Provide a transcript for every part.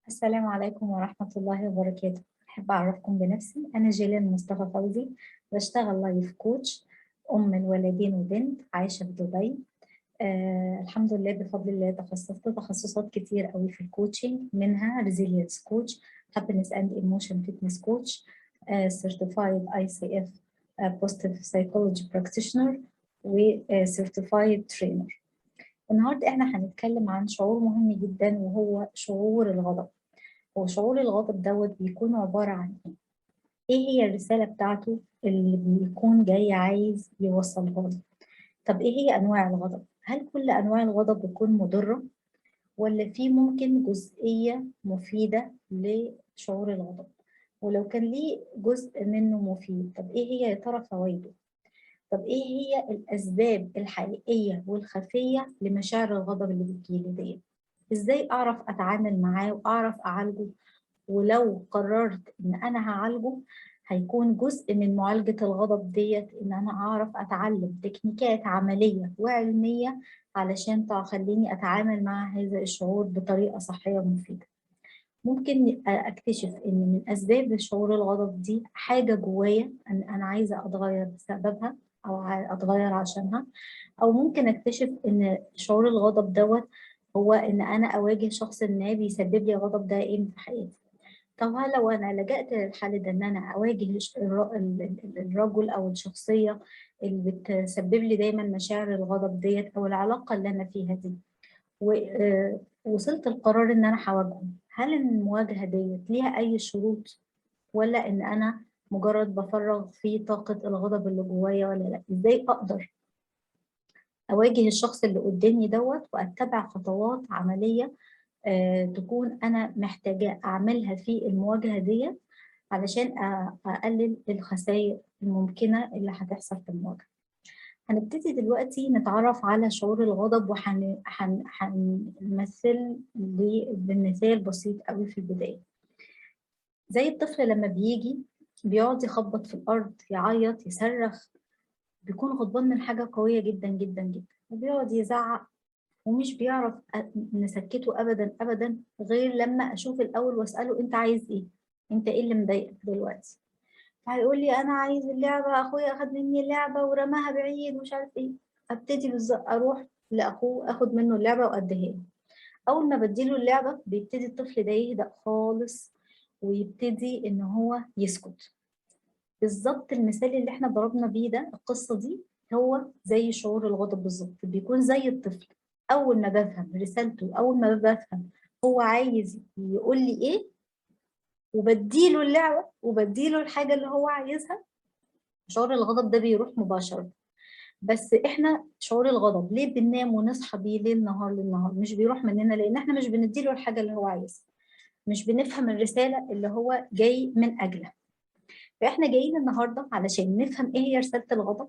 السلام عليكم ورحمة الله وبركاته. أحب أعرفكم بنفسي، أنا جيلان مصطفى فوزي، بشتغل life coach، أم لولدين وبنت، عايشة في دبي. الحمد لله بفضل الله تخصصت تخصصات كتير قوي في ال coaching، منها resilience coach، happiness and emotion fitness coach، certified ICF positive psychology practitioner و certified trainer. النهارده احنا هنتكلم عن شعور مهم جدا وهو شعور الغضب. هو شعور الغضب دوت بيكون عبارة عن ايه؟ ايه هي الرسالة بتاعته اللي بيكون جاي عايز يوصلها لي؟ طب ايه هي انواع الغضب؟ هل كل انواع الغضب بتكون مضرة ولا في ممكن جزئية مفيدة لشعور الغضب؟ ولو كان ليه جزء منه مفيد، طب ايه هي يا ترى فوائده؟ طب ايه هي الاسباب الحقيقية والخفية لمشاعر الغضب اللي بتجيلي دي؟ ازاي اعرف اتعامل معاه واعرف اعالجه؟ ولو قررت ان انا هعالجه، هيكون جزء من معالجة الغضب ديت ان انا اعرف اتعلم تكنيكات عملية وعلمية علشان تخليني اتعامل مع هذا الشعور بطريقة صحية ومفيدة. ممكن اكتشف ان من اسباب شعور الغضب دي حاجة جوايا ان انا عايزة اتغير بسببها او اتغير عشانها، او ممكن اكتشف ان شعور الغضب دوت هو ان انا اواجه شخص ما بيسبب لي غضب دائم في حياتي. طب هل لو انا لجأت للحل ده، ان انا اواجه الرجل او الشخصية اللي بتسبب لي دايما مشاعر الغضب ديت او العلاقة اللي انا فيها دي، ووصلت القرار ان انا هواجهه، هل المواجهة ديت ليها اي شروط ولا ان انا مجرد بفرغ فيه طاقة الغضب اللي جوايا ولا لا؟ ازاي اقدر اواجه الشخص اللي قدامي دوت واتبع خطوات عملية تكون انا محتاجة اعملها في المواجهة ديت علشان اقلل الخسائر الممكنة اللي هتحصل في المواجهة؟ هنبتدي دلوقتي نتعرف على شعور الغضب، وهنمثل بمثال بسيط قوي في البداية. زي الطفل لما بيجي بيقعد يخبط في الأرض، يعيط، يصرخ، بيكون غضبان من حاجة قوية جدا جدا جدا، وبيقعد يزعق ومش بيعرف نسكته أبدا أبدا غير لما أشوف الأول وأسأله: أنت عايز إيه؟ أنت إيه اللي مضايقك دلوقتي؟ هيقول لي: أنا عايز اللعبة، أخويا أخد مني اللعبة ورماها بعيد ومش عارف إيه. أبتدي بالظبط أروح لأخوه، أخد منه اللعبة وأديها له. أول ما بديله اللعبة بيبتدي الطفل ده يهدأ خالص ويبتدي إن هو يسكت. بالظبط المثال اللي احنا ضربنا بيه ده، القصة دي، هو زي شعور الغضب بالظبط، بيكون زي الطفل. أول ما بفهم رسالته، أول ما بفهم هو عايز يقول لي إيه، وبديله اللعبة وبديله الحاجة اللي هو عايزها، شعور الغضب ده بيروح مباشرة. بس احنا شعور الغضب ليه بننام ونصحى بيه ليل نهار ليل نهار مش بيروح مننا؟ لان احنا مش بنديله الحاجة اللي هو عايزها، مش بنفهم الرسالة اللي هو جاي من أجلها. فإحنا جايين النهاردة علشان نفهم إيه هي رسالة الغضب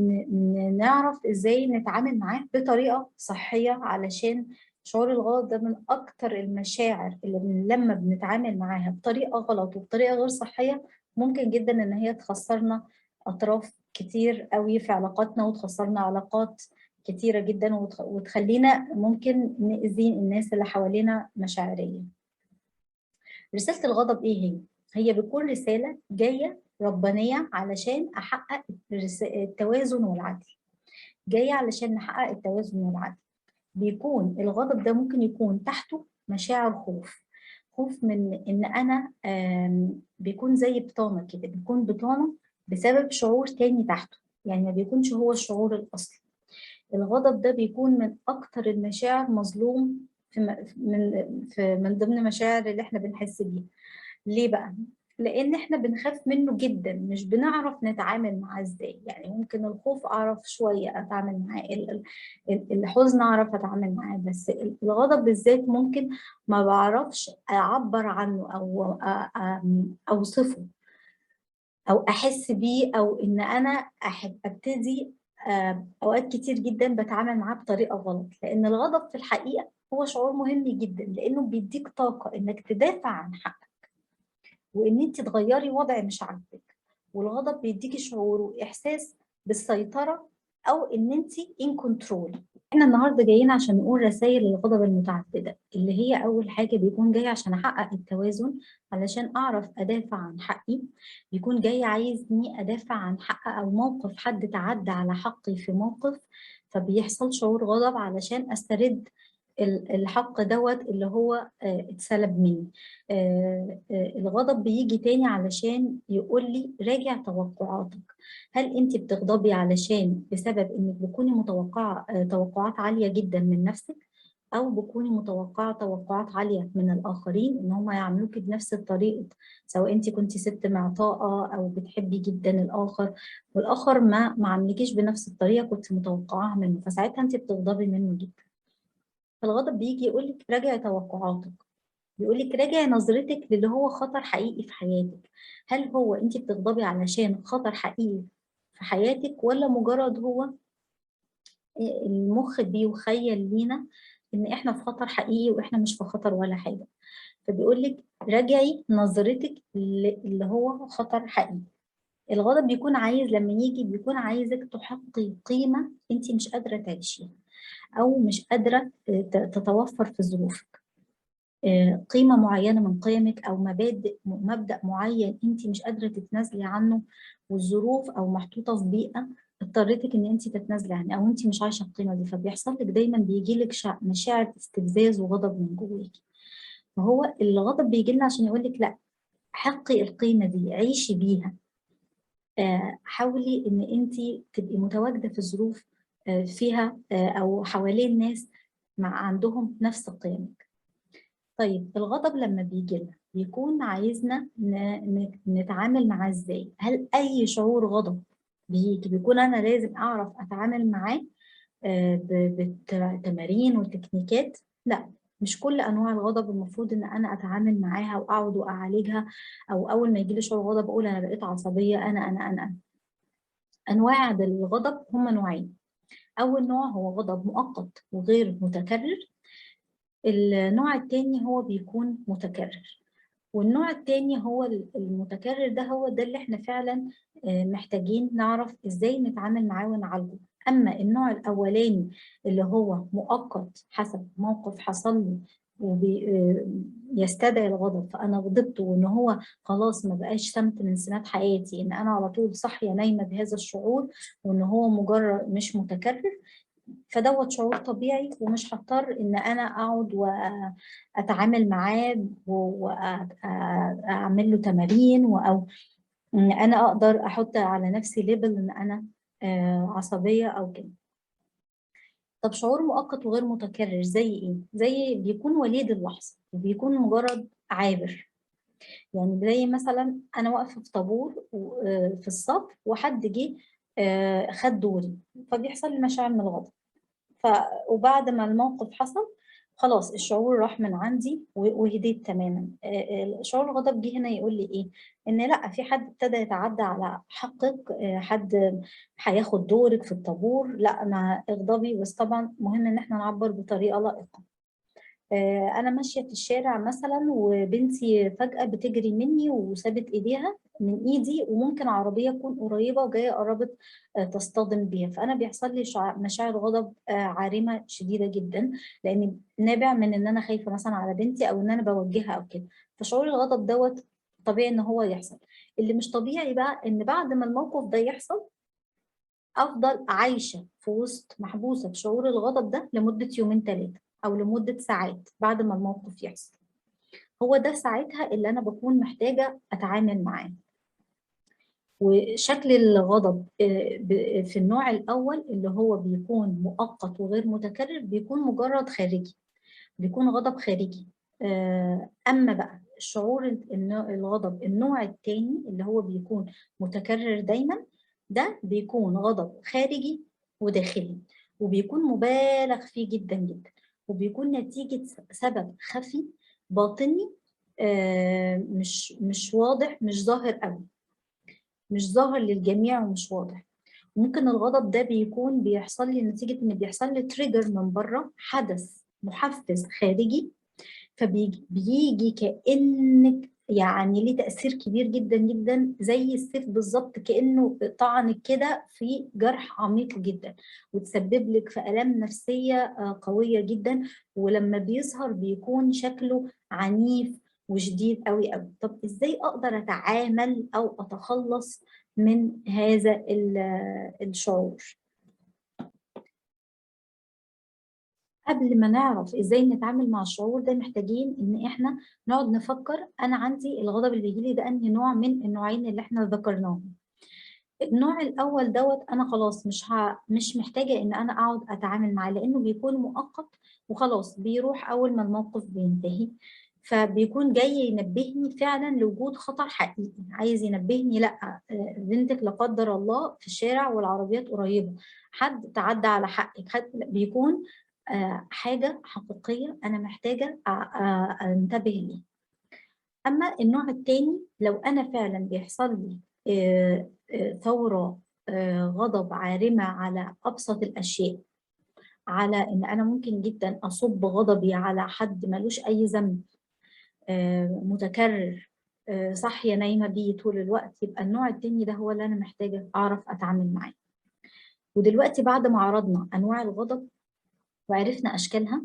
ونعرف إزاي نتعامل معاه بطريقة صحية، علشان شعور الغضب ده من أكتر المشاعر اللي لما بنتعامل معاها بطريقة غلط وبطريقة غير صحية ممكن جدا إن هي تخسرنا أطراف كتير قوي في علاقاتنا، وتخسرنا علاقات كتيرة جدا، وتخلينا ممكن نأذي الناس اللي حوالينا مشاعريا. رسالة الغضب إيه هي؟ هي بتكون رسالة جاية ربانية علشان أحقق التوازن والعدل. جاية علشان نحقق التوازن والعدل. بيكون الغضب ده ممكن يكون تحته مشاعر خوف، خوف من إن أنا بيكون زي بطانة كده، بيكون بطانة بسبب شعور تاني تحته، يعني ما بيكونش هو الشعور الأصلي. الغضب ده بيكون من أكتر المشاعر مظلوم في من ضمن مشاعر اللي احنا بنحس بيها. ليه بقى؟ لأن احنا بنخاف منه جدا، مش بنعرف نتعامل معاه ازاي. يعني ممكن الخوف أعرف شوية أتعامل معاه، الحزن أعرف أتعامل معاه، بس الغضب بالذات ممكن ما بعرفش أعبر عنه أو أوصفه أو أحس بيه، أو إن أنا أحب أبتدي. أوقات كتير جدا بتعامل معاه بطريقة غلط، لأن الغضب في الحقيقة هو شعور مهم جدا، لأنه بيديك طاقة إنك تدافع عن حقك وإن أنت تغيري وضع مش عاجبك. والغضب بيديكي شعور وإحساس بالسيطرة او ان انت in control. احنا النهارده جايين عشان نقول رسائل الغضب المتعددة، اللي هي اول حاجة بيكون جاي عشان احقق التوازن، علشان اعرف ادافع عن حقي. بيكون جاي عايزني ادافع عن حق او موقف حد تعدى على حقي في موقف، فبيحصل شعور غضب علشان استرد الحق دوت اللي هو اتسلب مني. الغضب بيجي تاني علشان يقول لي راجع توقعاتك. هل انت بتغضبي علشان بسبب انك بتكوني متوقعه توقعات عالية جدا من نفسك، او بتكوني متوقعه توقعات عالية من الاخرين ان هم يعاملوكي بنفس الطريقة، سواء انت كنتي ست معطاءه او بتحبي جدا الاخر والاخر ما عاملكيش بنفس الطريقة كنت متوقعاها منه، فساعتها انت بتغضبي منه جدا. فالغضب بيجي يقول لك راجعي توقعاتك، بيقول لك راجعي نظرتك للي هو خطر حقيقي في حياتك. هل هو انت بتغضبي علشان خطر حقيقي في حياتك، ولا مجرد هو المخ بيخيل لينا ان احنا في خطر حقيقي واحنا مش في خطر ولا حاجة؟ فبيقول لك راجعي نظرتك اللي هو خطر حقيقي. الغضب بيكون عايز لما يجي بيكون عايزك تحقي قيمة انت مش قادرة تعيشيها او مش قادرة تتوفر في ظروفك، قيمة معينة من قيمك او مبادئ، مبدا معين انت مش قادرة تتنازلي عنه، والظروف او محطوطة في بيئة اضطرتك ان انت تتنازلي عنه، او انت مش عايشه القيمة دي. فبيحصل لك دايما بيجي لك مشاعر استفزاز وغضب من جواكي. فهو الغضب بيجي لنا عشان يقول لك لا، حقي القيمة دي، عيشي بيها، حاولي ان انت تبقي متواجدة في ظروف فيها او حوالين ناس مع عندهم نفس قيمك. طيب الغضب لما بيجي لنا بيكون عايزنا نتعامل معاه ازاي؟ هل اي شعور غضب بيجي بيكون انا لازم اعرف اتعامل معاه بتمارين وتكنيكات؟ لا، مش كل انواع الغضب المفروض ان انا اتعامل معاها واقعد واعالجها، او اول ما يجي لي شعور غضب اقول انا بقيت عصبية، انا انا انا. انواع الغضب هم نوعين. اول نوع هو غضب مؤقت وغير متكرر، النوع الثاني هو بيكون متكرر. والنوع الثاني هو المتكرر ده هو ده اللي احنا فعلا محتاجين نعرف ازاي نتعامل معاه ونعالجه. اما النوع الاولاني اللي هو مؤقت حسب موقف حصل لي وبيستدعي الغضب، فانا غضبت وان هو خلاص ما بقاش سمت من سمات حياتي، ان انا على طول صاحية نايمة بهذا الشعور، وان هو مجرد مش متكرر، فدوت شعور طبيعي ومش هضطر ان انا اقعد واتعامل معاه واعمل له تمارين، او ان انا اقدر احط على نفسي label ان انا عصبية او كده. طب شعور مؤقت وغير متكرر زي ايه؟ زي بيكون وليد اللحظة وبيكون مجرد عابر. يعني زي مثلا انا واقفة في طابور في الصف وحد جه خد دوري، فبيحصل لي مشاعر من الغضب. وبعد ما الموقف حصل خلاص الشعور راح من عندي وهديت تماما. شعور الغضب جه هنا يقول لي ايه؟ ان لا، في حد ابتدى يتعدى على حقك، حد هياخد دورك في الطابور، لا ما اغضبي. بس طبعا مهم ان احنا نعبر بطريقة لائقة. انا ماشية في الشارع مثلا وبنتي فجاة بتجري مني وسابت ايديها من ايدي، وممكن عربية تكون قريبه وجاية قربت تصطدم بيها، فانا بيحصل لي مشاعر غضب عارمة شديدة جدا، لان نابع من ان انا خايفة مثلا على بنتي او ان انا بوجهها او كده. فشعور الغضب دوت طبيعي ان هو يحصل. اللي مش طبيعي بقى ان بعد ما الموقف ده يحصل افضل عايشه في وسط محبوسة في شعور الغضب ده لمدة يومين ثلاثة او لمدة ساعات بعد ما الموقف يحصل. هو ده ساعتها اللي انا بكون محتاجه اتعامل معاه. وشكل الغضب في النوع الاول اللي هو بيكون مؤقت وغير متكرر بيكون مجرد خارجي، بيكون غضب خارجي. اما بقى شعور الغضب النوع الثاني اللي هو بيكون متكرر دايما، ده بيكون غضب خارجي وداخلي، وبيكون مبالغ فيه جدا جدا، وبيكون نتيجة سبب خفي باطني مش واضح، مش ظاهر قوي، مش ظاهر للجميع ومش واضح. ممكن الغضب ده بيكون بيحصل لي نتيجة إن بيحصل لي تريجر من بره، حدث محفز خارجي، فبيجي كأنك يعني ليه تأثير كبير جدا جدا، زي السيف بالظبط، كأنه طعنك كده في جرح عميق جدا، وتسبب لك في آلام نفسية قوية جدا، ولما بيظهر بيكون شكله عنيف وشديد قوي قوي. طب ازاي اقدر اتعامل او اتخلص من هذا الشعور؟ قبل ما نعرف ازاي نتعامل مع الشعور ده محتاجين ان احنا نقعد نفكر، انا عندي الغضب اللي بيجيلي ده انهي نوع من النوعين اللي احنا ذكرناهم. النوع الاول دوت انا خلاص مش محتاجه ان انا اقعد اتعامل معاه، لانه بيكون مؤقت وخلاص بيروح اول ما الموقف بينتهي، فبيكون جاي ينبهني فعلا لوجود خطر حقيقي، عايز ينبهني لا بنتك لا قدر الله في الشارع والعربيات قريبه، حد تعدى على حقك، حد بيكون حاجة حقيقية أنا محتاجة أنتبه ليه. أما النوع الثاني لو أنا فعلا بيحصل لي ثورة غضب عارمة على أبسط الأشياء، على إن أنا ممكن جدا أصب غضبي على حد ملوش أي ذنب، متكرر، صاحية نايمة بيه طول الوقت، يبقى النوع الثاني ده هو اللي أنا محتاجة أعرف أتعامل معاه. ودلوقتي بعد ما عرضنا أنواع الغضب وعرفنا أشكالها،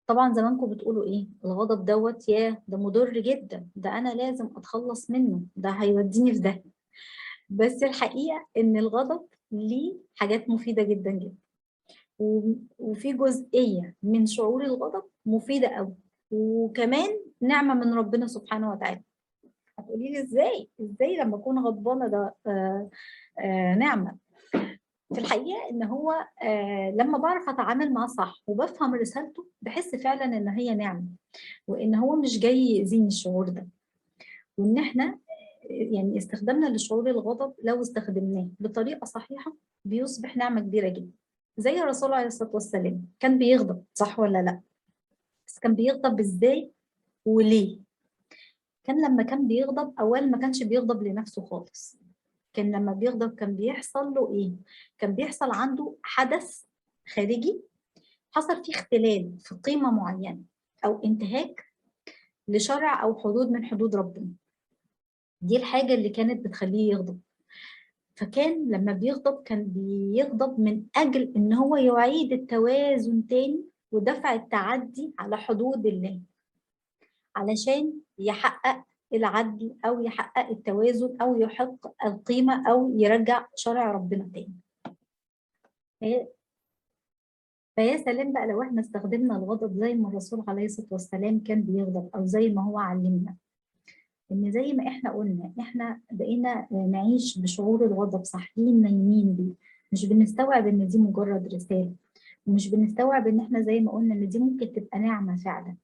طبعا زمانكم بتقولوا إيه؟ الغضب دوت ياه ده مضر جدا، ده أنا لازم أتخلص منه، ده هيوديني في ده. بس الحقيقة إن الغضب ليه حاجات مفيدة جدا جدا، وفي جزئية من شعور الغضب مفيدة قوي، وكمان نعمة من ربنا سبحانه وتعالى. هتقولي لي إزاي؟ إزاي لما أكون غضبانة ده نعمة؟ في الحقيقة إن هو لما بعرف أتعامل معاه صح وبفهم رسالته بحس فعلا إن هي نعمة، وإن هو مش جاي يأذيني الشعور ده، وإن إحنا يعني استخدامنا لشعور الغضب لو استخدمناه بطريقة صحيحة بيصبح نعمة كبيرة جدا. زي الرسول عليه الصلاة والسلام كان بيغضب، صح ولا لا؟ بس كان بيغضب إزاي وليه؟ كان لما كان بيغضب أول ما كانش بيغضب لنفسه خالص، كان لما بيغضب كان بيحصل له إيه؟ كان بيحصل عنده حدث خارجي حصل فيه اختلال في قيمة معينة أو انتهاك لشرع أو حدود من حدود ربنا. دي الحاجة اللي كانت بتخليه يغضب. فكان لما بيغضب كان بيغضب من أجل إن هو يعيد التوازن تاني ودفع التعدي على حدود الله، علشان يحقق العدل أو يحقق التوازن أو يحق القيمة أو يرجع شرع ربنا تاني. فيا سلام بقى لو احنا استخدمنا الغضب زي ما الرسول عليه الصلاة والسلام كان بيغضب، أو زي ما هو علمنا. إن زي ما احنا قلنا احنا بقينا نعيش بشعور الغضب صاحيين نايمين بيه، مش بنستوعب إن دي مجرد رسالة، ومش بنستوعب إن احنا زي ما قلنا إن دي ممكن تبقى نعمة فعلا.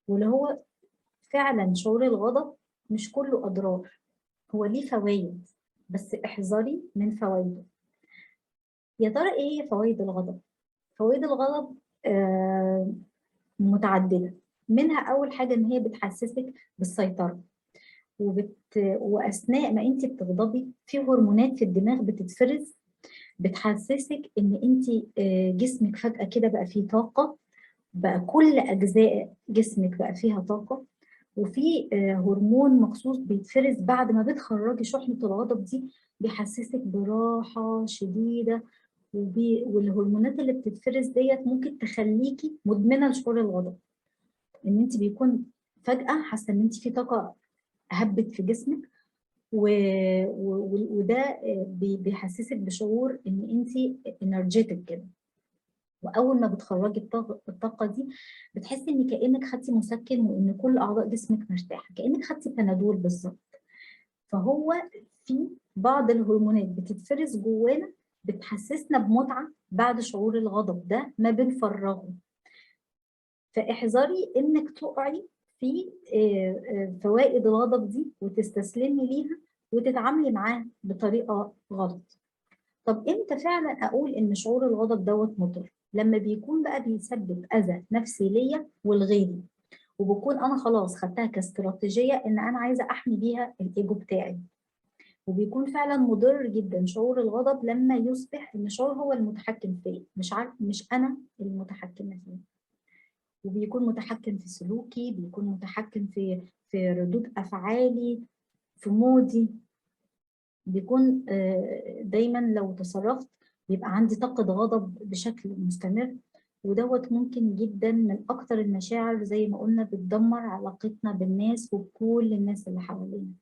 واللي هو فعلا شعور الغضب مش كله أضرار، هو ليه فوائد، بس احذري من فوائده. يا ترى إيه هي فوائد الغضب؟ فوائد الغضب متعددة، منها أول حاجة إن هي بتحسسك بالسيطرة، وأثناء ما أنت بتغضبي في هرمونات في الدماغ بتتفرز بتحسسك إن أنت جسمك فجأة كده بقى فيه طاقة، بقى كل أجزاء جسمك بقى فيها طاقة، وفي هرمون مخصوص بيتفرز بعد ما بتخرجي شحنة الغضب دي بيحسسك براحة شديدة، والهرمونات اللي بتتفرز ديت ممكن تخليكي مدمنة لشعور الغضب، إن أنت بيكون فجأة حاسة إن أنت في طاقة هبت في جسمك، وده بيحسسك بشعور إن أنت انرجيتك كده. واول ما بتخرجي الطاقة دي بتحسي ان كانك خدتي مسكن، وان كل اعضاء جسمك مرتاحة، كانك خدتي بنادول بالظبط. فهو في بعض الهرمونات بتتفرز جوانا بتحسسنا بمتعه بعد شعور الغضب ده ما بنفرغه. فاحذري انك تقعي في فوائد الغضب دي وتستسلمي ليها وتتعاملي معاه بطريقة غلط. طب امتى فعلا اقول ان شعور الغضب دوت مضر؟ لما بيكون بقى بيسبب اذى نفسي ليا ولغيري، وبكون انا خلاص خدتها كاستراتيجيه ان انا عايزه احمي بيها الايجو بتاعي، وبيكون فعلا مضر جدا شعور الغضب لما يصبح ان شعور هو المتحكم فيه، مش انا المتحكمه فيه. وبيكون متحكم في سلوكي، بيكون متحكم في ردود افعالي، في مودي، بيكون دايما لو تصرفت بيبقى عندي طاقة غضب بشكل مستمر. ودوت ممكن جدا من اكتر المشاعر زي ما قلنا بتدمر علاقتنا بالناس وبكل الناس اللي حوالينا.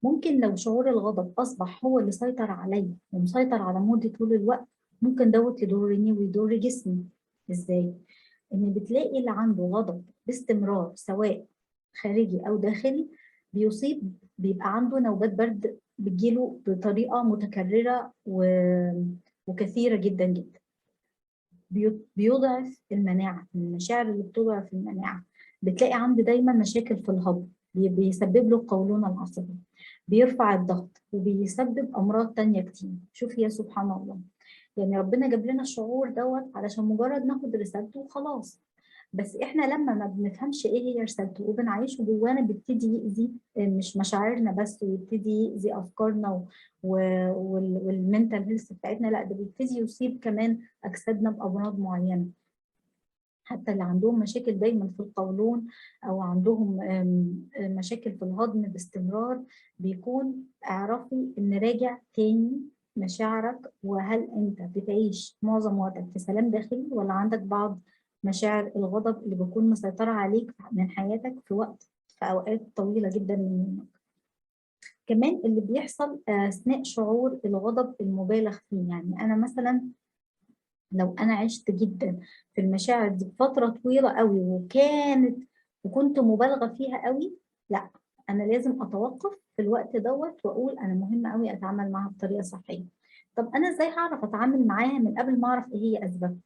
ممكن لو شعور الغضب اصبح هو اللي سيطر عليا ومسيطر على مودي طول الوقت، ممكن دوت يضرني ويضر جسمي. ازاي؟ ان بتلاقي اللي عنده غضب باستمرار سواء خارجي او داخلي بيصيب، بيبقى عنده نوبات برد بتجيله بطريقة متكررة وكثيره جدا جدا. بيضعف المناعة، من المشاعر اللي بتضعف المناعة. بتلاقي عنده دايما مشاكل في الهضم، بيسبب له القولون العصبي، بيرفع الضغط، وبيسبب امراض تانية كتير. شوف يا سبحان الله، يعني ربنا جاب لنا الشعور دوت علشان مجرد ناخد رسالته وخلاص. بس احنا لما ما بنفهمش ايه هي رسالته وبنعيشه جوانا، بيبتدي يأذي مش مشاعرنا بس، ويبتدي يأذي افكارنا وال mental health بتاعتنا، لا ده بيبتدي يصيب كمان اجسادنا بامراض معينة. حتى اللي عندهم مشاكل دايما في القولون او عندهم مشاكل في الهضم باستمرار، بيكون اعرفي ان راجع تاني مشاعرك، وهل انت بتعيش معظم وقتك في سلام داخلي ولا عندك بعض مشاعر الغضب اللي بتكون مسيطرة عليك من حياتك في اوقات طويلة جدا من يومك. كمان اللي بيحصل اثناء شعور الغضب المبالغ فيه، يعني انا مثلا لو انا عشت جدا في المشاعر دي فترة طويلة قوي وكنت مبالغة فيها قوي، لا انا لازم اتوقف في الوقت دوت واقول انا مهم قوي اتعامل معاها بطريقة صحية. طب انا ازاي هعرف اتعامل معاها من قبل ما اعرف ايه هي اسبابها؟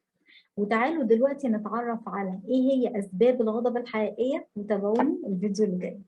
وتعالوا دلوقتي نتعرف على ايه هي اسباب الغضب الحقيقية، وتابعوني الفيديو اللي جاي.